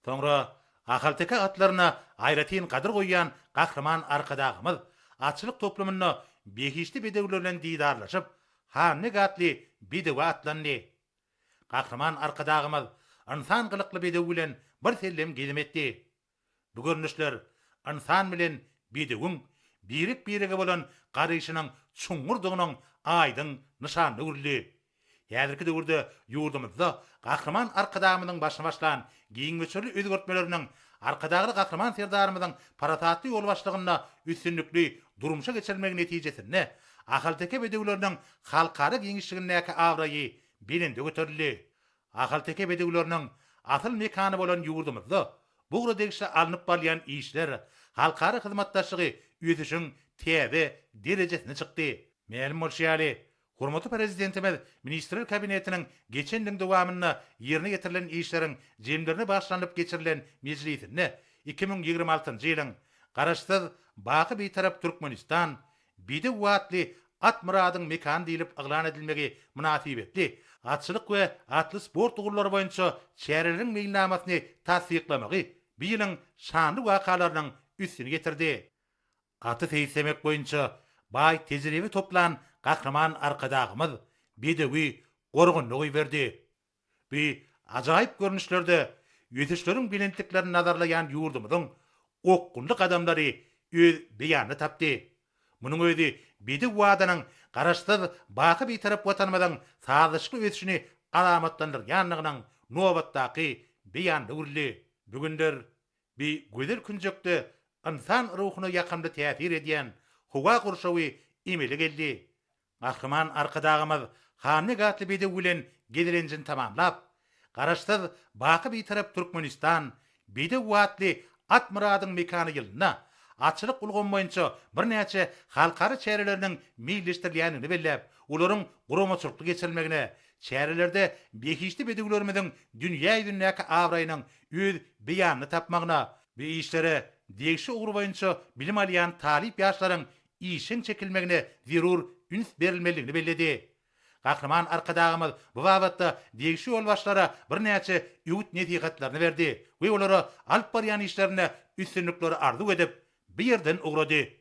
Soňra ahalteke atlaryna aýratyn gadyr goýýan Gahryman Arkadagymyz atçylyk toplumynda behişdi bedewler bilen didarlaşyp, Hanbeg atly bedewe atlandy. Gahryman Arkadagymyz ynsan gylykly bedew bilen birsellem gezim etdi. Bu görnüşler ynsan bilen bedewiň birek-birege bolan garaýşynyň çuňňurdygynyň aýdyň nyşanyna öwrüldi. Häzirki döwürde ýurdumyzda Gahryman Arkadagymyzyň başyny başlan giň möçberli özgertmeleriniň Arkadagly Gahryman Serdarymyzyň parasatly ýolbaşçylygynda üstünlikli durmuşa geçirilmegi netijesinde ahalteke bedewleriniň halkara giňişligindäki abraýy belende göterildi. Ahalteke bedewleriniň asyl mekany bolan ýurdumyzda bu ugra degişli alnyp barylýan işler, halkara hyzmatdaşlygy ösüşiň täze derejesine çykdy. Mälim bolşy ýaly, hormatly Prezidentimiz Ministrler Kabinetiniň geçen ýylyň dowamynda ýerine ýetirilen işleriň jemlerine bagyşlanylyp geçirilen mejlisinde 2026-njy ýylyň Garaşsyz, baky Bitarap Türkmenistan Bedew atly at myradyň mekany diýlip yglan edilmegi mynasybetli atçylyk we atly sport ugurlary boýunça çäreleriň meýilnamasyny tassyklamagy bu ýylyň şanly wakalarynyň üstüni ýetirdi. Aty seýislemek boýunça baý tejribe toplan Gahryman Arkadagymyz bedewi gorganda goýberdi. Bu ajaýyp görnüşlerde ösüşleriň belentliklerini nazarlaýan ýurdumyzyň okgunly gadamlary öz beýanyny tapdy. Munuň özi bedew wadanyň Garaşsyz, baky Bitarap Watanymyzyň sazlaşykly ösüşini alamatlandyrýandygynyň nobatdaky beýanyna öwrüldi. Bu günler bi gözel künjekde ynsan ruhuna ýakymly täsir edýän howa gurşawy emele geldi. Gahryman Arkadagymyz Hanbeg atly bedew bilen gezelenjini tamamlap, Garaşsyz, baky Bitarap Türkmenistan, Bedew atly at myradyň mekany ýylynda atçylyk ulgamy boýunça birnäçe halkara çäreleriniň meýilleşdirilýändigini belläp, olaryň guramaçylykly geçirilmegine, çärelerde behişdi bedewlerimiziň dünýä ýüzündäki abraýynyň öz beýanyny tapmagyna, bu işlere degişli ugur boýunça bilim alýan talyp ýaşlaryň işjeň çekilmegine zerur üns berilmelidigini belledi. Gahryman Arkadagymyz bu babatda degişli ýolbaşçylara birnäçe öwüt-nesihatlaryny berdi we olara alyp barýan işlerinde üstünlikleri arzuw edip, bu ýerden ugrady.